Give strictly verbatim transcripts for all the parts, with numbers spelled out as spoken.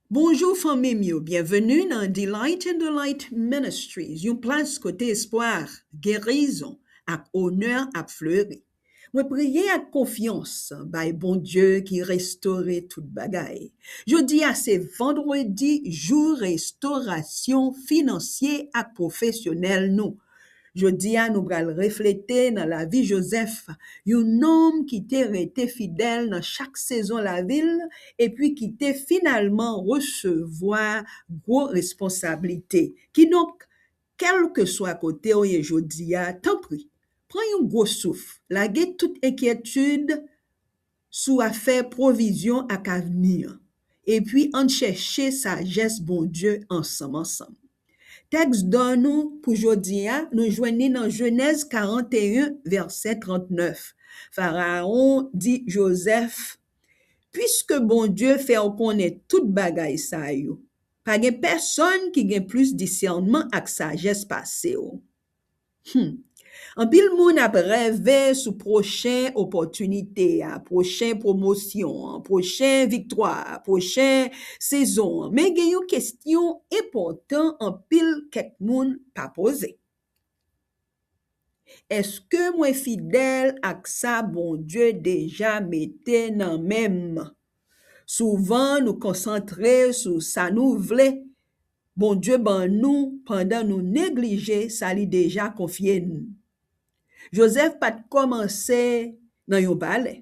Bonjou fanmi m yo, byenveni nan Delight in the Light Ministries, yon plas kote espwa, gerizon ak onè ap fleri. Mwen priye ak konfyans bay Bondye ki restore tout bagay. Jodi a se vandredi, jou restorasyon finansye ak pwofesyonèl nou. Jodi a nou pral reflete nan lavi Jozèf, yon nonm ki te rete fidèl nan chak sezon lavi l epi ki te finalman resevwa gwo responsablite. Kidonk, kèlkeswa kote w ye jodi a, tanpri, pran yon gwo souf, lage tout enkyetid sou afè pwovizyon ak avni an, epi ann chèche sajès Bondye ansanm ansanm. Tèks dan nou pou jodi a, nou jwenn li nan Jenèz karanteyen, vèsè trannèf. Farawon di Jozèf, "Piske Bondye fè w konnen tout bagay sa yo, pa gen pèsonn ki gen plis disènman ak sajès pase w." Hmm. Anpil moun ap rève sou pwochen opòtinite a, pwochen pwomosyon an, pwochen viktwa a, pwochen sezon an. Men gen yon kesyon enpòtan anpil kèk moun pa poze. Èske mwen fidèl ak sa Bondye deja mete nan men m? Souvan nou konsantre sou sa nou vle Bondye ban nou pandan nou neglije sa li deja konfye n. Jozèf pa t kòmanse nan yon palè.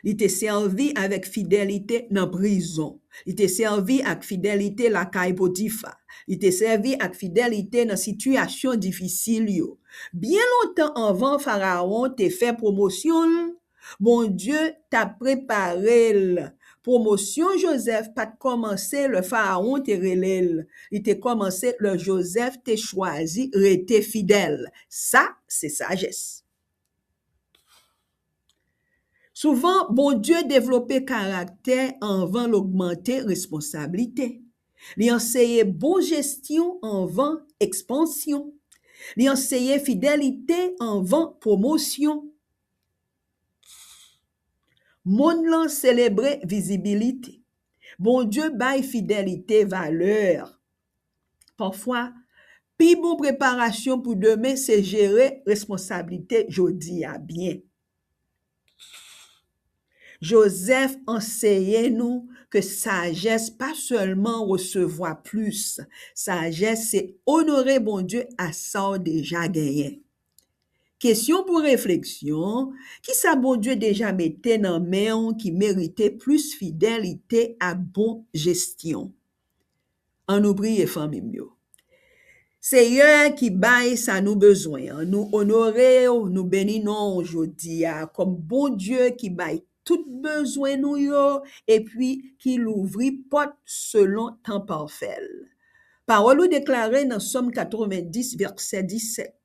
Li te sèvi avèk fidelite nan prizon. Li te sèvi ak fidelite lakay Potifa. Li te sèvi ak fidelite nan sitiyasyon difisil yo. Byen lontan anvan Farawon te fè pwomosyon l, Bondye t ap prepare l. Pwomosyon Jozèf pa t kòmanse lè Farawon te rele l. Li te kòmanse lè Jozèf te chwazi rete fidèl. Sa, se sajès. Souvan, Bondye devlope karaktè anvan l ogmante responsablite. Li anseye bon jesyon anvan ekspansyon. Li anseye fidelite anvan pwomosyon. Monn lan selebre vizibilite. Bondye bay fidelite valè. Pafwa, pi bon preparasyon pou demen se jere responsablite jodi a byen. Jozèf anseye nou ke sajès pa sèlman resevwa plis. Sajès se onore Bondye a sa w deja genyen. Kesyon pou refleksyon, kisa Bondye deja mete nan men w ki merite plis fidelite ak bon jesyon? Ann nou priye, fanmi m yo. Seyè ki bay sa nou bezwen an, nou onore w, nou beni non w jodi a kòm Bondye ki bay tout bezwen nou yo, epi ki louvri pòt selon tan pafè l. Pawòl ou deklare nan Sòm katrevendis, vèsè disèt,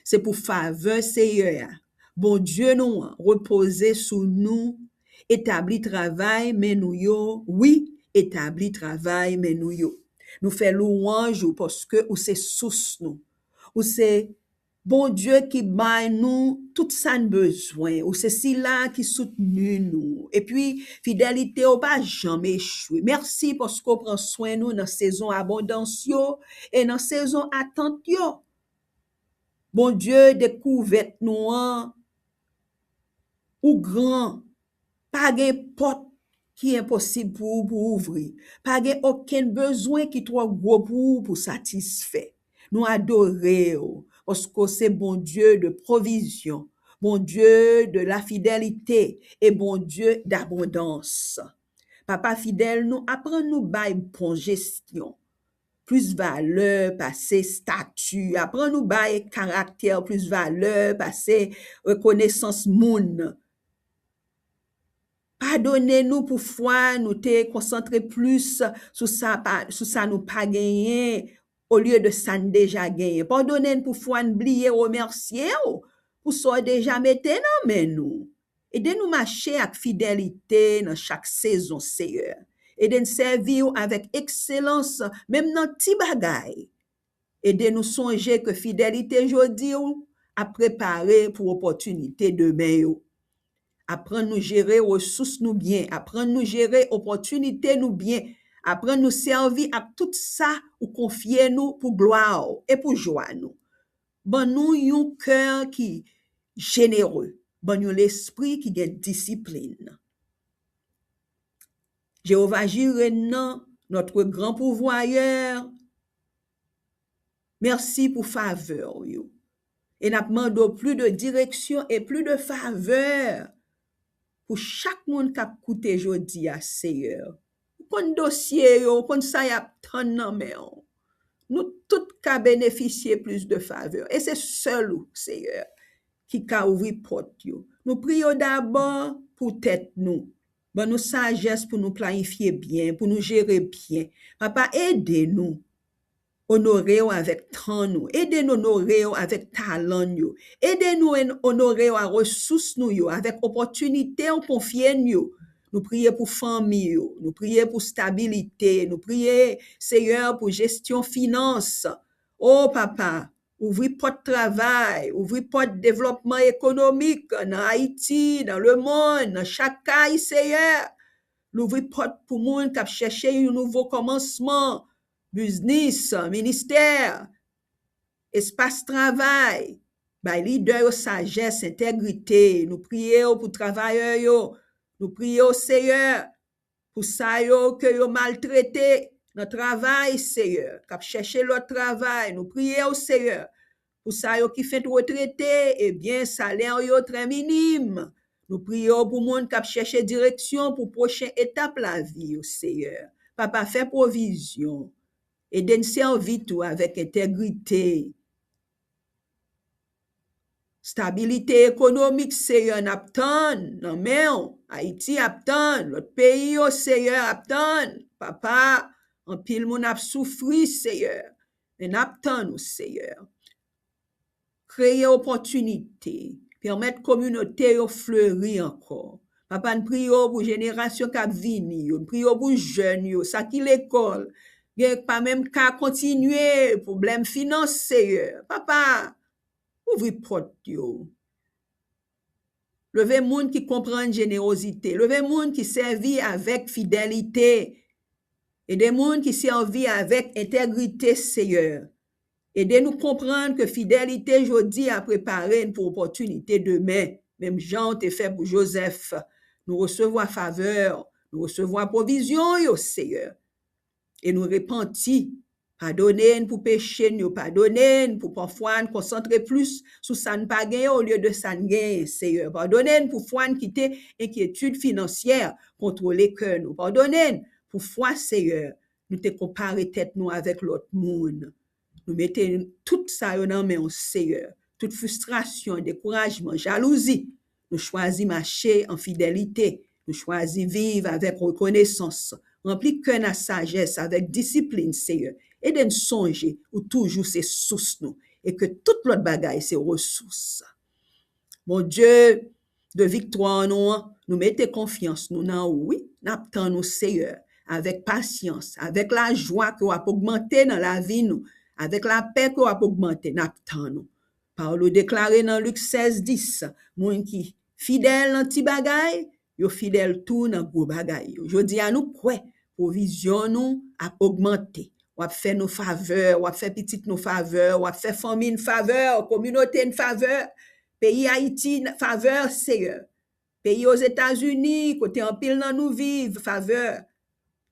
se pou favè Seyè a, Bondye nou an, repoze sou nou, etabli travay men nou yo, wi, etabli travay men nou yo. Nou fè lwanj ou paske ou se sous nou. Ou se Bondye ki bay nou tout sa n bezwen. Ou se sila ki soutni nou. Epi, fidelite w pa janm echwe. Mèsi paske w pran swen nou nan sezon abondans yo e nan sezon atant yo. Bondye, dekouvèt nou an, ou gran. Pa gen pòt ki enposib pou ou pou ouvri. Pa gen okenn bezwen ki twò gwo pou ou pou satisfè. Nou adore w, paske w se Bondye de pwovizyon, Bondye de lafidelite e Bondye dabondans. Papa fidèl, nou aprann nou bay bon jesyon plis valè pase estati. Aprann nou bay karaktè plis valè pase rekonesans moun. Padone nou pou fwa nou te konsantre plis sou sa pa, sou sa nou pa genyen, olye de sa n deja genyen. Padone n pou fwa n bliye remèsye w pou sa w deja mete nan men nou. Ede nou mache ak fidelite nan chak sezon, Seyè. Ede n sèvi w avèk ekselans, menm nan ti bagay. Ede nou sonje ke fidelite jodi w ap prepare pou opòtinite demen yo. Aprann nou jere resous nou byen, aprann nou jere opòtinite nou byen, Aprann nou sèvi ak tout sa ou konfye nou pou glwa w e pou jwa nou. Ban nou yon kè ki jenere. Ban nou lespri ki gen disiplin. Jewova Jire nan, notre grand pourvoyeur, mèsi pou favè w yo. E n ap mande w plis de direksyon e plis de favè pou chak moun k ap koute jodi a, Seyè. Ou konn dosye yo, ou konn sa y ap tann nan men w. Nou tout ka benefisye plis de favè. E se sèl ou, Seyè, ki ka ouvri pòt yo. Nou priye w dabò pou tèt nou. Ban nou sajès pou nou planifye byen, pou nou jere byen. Papa, ede nou onore w avèk tan nou. Ede n onore w avèk talan n yo. Ede nou en- onore w a resous nou yo, avèk opòtinite w konfye n yo. Nou priye pou fanmi yo. Nou priye pou stabilite. Nou priye, Seyè, pou jesyon finans. O Papa, ouvri pòt travay, ouvri pòt devlòpman ekonomik nan Ayiti, nan lemonn, nan chak kay, Seyè. Louvri pòt pou moun k ap chèche yon nouvo kòmansman, biznis, ministè, espas travay. Bay lidè yo sajès, entegrite. Nou priye w pou travayè yo. Nou priye w, Seyè, pou sa yo ke yo maltrete nan travay, Seyè, k ap chèche lòt travay. Nou priye w, Seyè, pou sa yo ki fenk retrete, ebyen, salè yo trè minim. Nou priye w pou moun k ap chèche direksyon pou pwochen etap lavi yo, Seyè. Papa, fè pwovizyon. Ede n sèvi tou avèk entegrite. Stabilite ekonomik, Seyè, n ap tann nan men w. Ayiti ap tann, lòt peyi yo, Seyè, ap tann. Papa, anpil moun ap soufri, Seyè. Men n ap tann ou, Seyè. Kreye opòtinite, pèmèt kominote yo fleri ankò. Papa, n priye w pou jenerasyon k ap vini yo, n priye w pou jèn yo, sa ki lekòl, gen pa menm ka kontinye, pwoblèm finans, Seyè. Papa, ouvri pòt yo. Leve moun ki konprann jenerozite, leve moun ki sèvi avèk fidelite, ede moun ki sèvi avèk entegrite, Seyè. Ede nou konprann ke fidelite jodi a prepare n pou opòtinite demen, menm jan w te fè pou Jozèf. Nou resevwa favè, nou resevwa pwovizyon yo, Seyè. E nou repanti. Padone n pou peche n yo, padone n pou pafwa n konsantre plis sou sa n pa genyen olye de sa n genyen, Seyè. Padone n pou fwa n kite enkyetid finansyè kontwole kè nou. Padone n pou fwa, Seyè, nou te konpare tèt nou avèk lòt moun. Nou mete tout sa yo nan men w, Seyè. Tout fristrasyon, dekourajman, jalouzi. Nou chwazi mache an fidelite. Nou chwazi viv avèk rekonesans. Ranpli kè n a sajès, avèk disiplin, Seyè. Ede n sonje ou toujou se sous nou e ke tout lòt bagay se resous. Bondye de viktwa nou an, nou mete konfyans nou nan ou, wi. N ap tann ou, Seyè, avèk pasyans, avèk lajwa ke w ap ogmante nan lavi nou, avèk lapè ke w ap ogmante, n ap tann ou. Pawòl ou deklare nan Lik sèz dis, moun ki fidèl nan ti bagay, yo fidèl tou nan gwo bagay yo. Jodi a, nou kwè pwovizyon nou ap ogmante. W ap fè nou favè, w ap fè pitit nou favè, w ap fè fanmi n favè, kominote n favè, peyi Ayiti n favè, Seyè. Peyi Ozetazini, kote anpil nan nou viv, favè.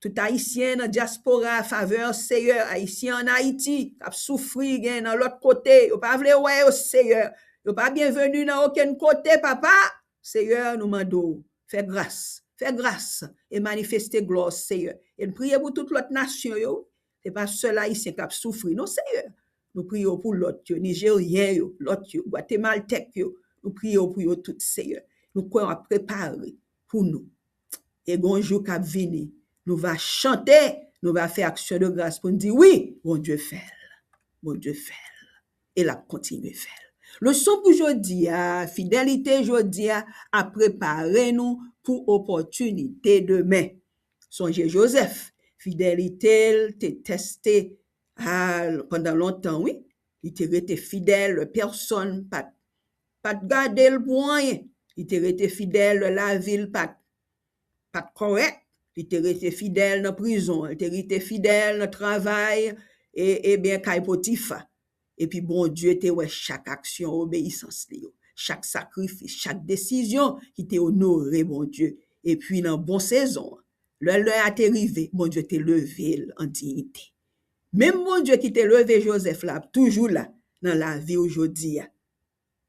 Tout Ayisyen nan dyaspora, favè, Seyè. Ayisyen ann Ayiti, k ap soufri, gen nan lòt kote, yo pa vle wè yo, Seyè. Yo pa byenveni nan okenn kote, Papa. Seyè, nou mande w, fè gras, fè gras e manifeste glwa w, Seyè. E n priye pou tout lòt nasyon yo. Se pa sèl Ayisyen k ap soufri, non, Seyè. Nou priye w pou lòt yo, Nijeryen yo, lòt yo, Gwatemaltèk yo. Nou priye w pou yo tout, Seyè. Nou kwè w ap prepare pou nou. E gon jou k ap vini, nou va chante, nou va fè aksyon de gras pou n di, wi, Bondye fè l. Bondye fè l. E l ap kontinye fè l. Leson pou jodi a, fidelite jodi a ap prepare nou pou opòtinite demen. Sonje Jozèf, fidelite l te teste a, pandan lontan, wi. Li te rete fidèl, lè pèsonn pa t, pa t gade l pou anyen. Li te rete fidèl, lè lavi l pa t, pa t kòrèk. Li te rete fidèl nan prizon an, li te rete fidèl nan travay, e, ebyen, kay Potifa. Epi Bondye te wè chak aksyon obeyisans li yo, chak sakrifis, chak desizyon ki te onore Bondye. Epi nan bon sezon an, lè lè a te rive, Bondye te leve l an diyite. Menm Bondye ki te leve Jozèf la ap toujou la nan lavi w jodi a.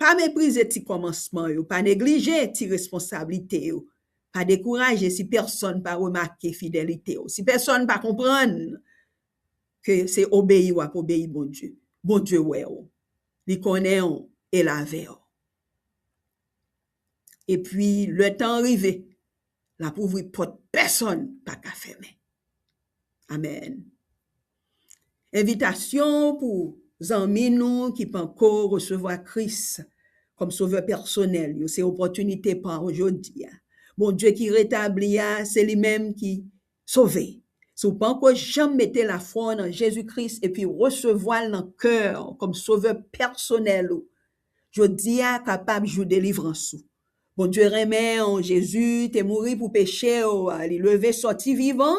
Pa meprize ti kòmansman yo, pa neglije ti responsablite yo, pa dekouraje si pèsonn pa remake fidelite w, si pèsonn pa konprann ke se obeyi w ap obeyi Bondye. Bondye wè w, li konnen w e l avè w. Epi, lè tan an rive, l ap ouvri pòt pèsonn pa ka fèmen. Amèn. Envitasyon pou zanmi nou ki panko resevwa Kris kòm Sovè pèsonèl yo, se opòtinite pa w jodi a. Bondye ki retabli a, se li menm ki sove. Si w panko janm mete lafwa w nan Jezi Kris epi resevwa l nan kè w kòm Sovè pèsonèl ou, jodi a kapab jou delivrans ou. Bondye renmen w, Jezi te mouri pou peche w, li leve sòti vivan,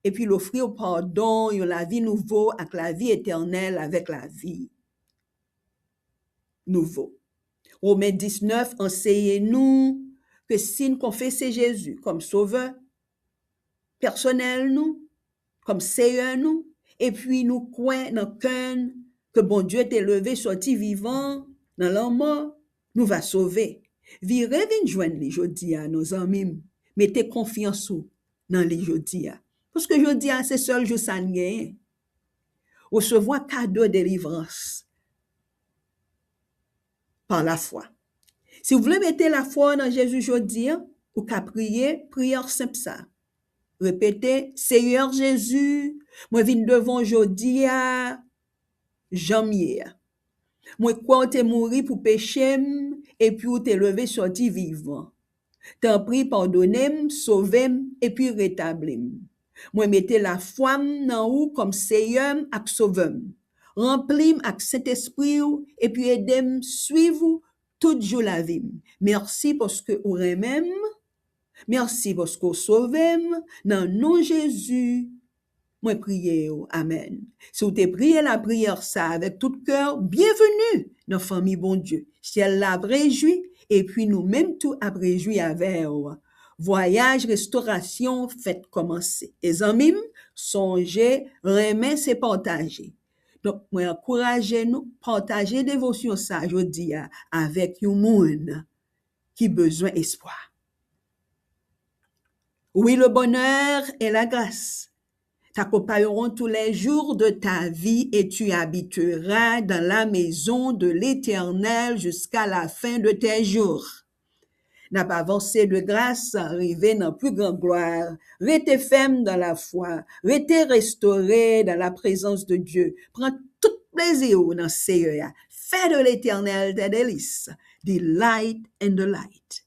epi l ofri w padon, yon lavi nouvo ak lavi etènèl avèk lavi nouvo. Women diznèf anseye nou ke si n konfese Jezi kòm Sovè pèsonèl nou, kòm Seyè nou, epi nou kwè nan kè n ke Bondye te leve sòti vivan nan lanmò, nou va sove. Vire vin jwenn li jodi a, non, zanmi m. Mete konfyans ou nan li jodi a. Paske jodi a, se sèl jou sa n genyen. Resevwa kado delivrans pa lafwa. Si w vle mete lafwa w nan Jezi jodi a, ou ka priye priyè senp sa. Repete, Seyè Jezi, mwen vin devan w jodi a, jan m ye a. Mwen kwè w te mouri pou peche m, epi w te leve sòti vivan. Tanpri, padone m, sove m, epi retabli m. Mwen mete lafwa m nan ou kòm Seyè m ak Sovè m. Ranpli m ak Sentespri w, epi ede m swiv ou tout jou lavi m. Mèsi paske ou renmen m. Mèsi paske w sove m. Nan non Jezi, mwen priye w. Amèn. Si w te priye lapriyè sa avèk tout kè w, byenveni nan fanmi Bondye. Syèl la ap rejwi, epi nou menm tou ap rejwi avè w. Vwayaj restorasyon fèk kòmanse. E zanmi m, sonje, renmen se pataje. Donk, mwen ankouraje nou pataje devosyon sa jodi a avèk yon moun ki bezwen espwa. Oui, le bonheur et la grâce t'accompagneront tous les jours de ta vie et tu habiteras dans la maison de l'Éternel jusqu'à la fin de tes jours. N ap avanse de gras, rive nan pli gran glwa. Rete fèm nan lafwa, rete restore dans la présence de Dieu. Pran tout plezi w nan Seyè a. Fais de l'Éternel tes délices. Delight in the light.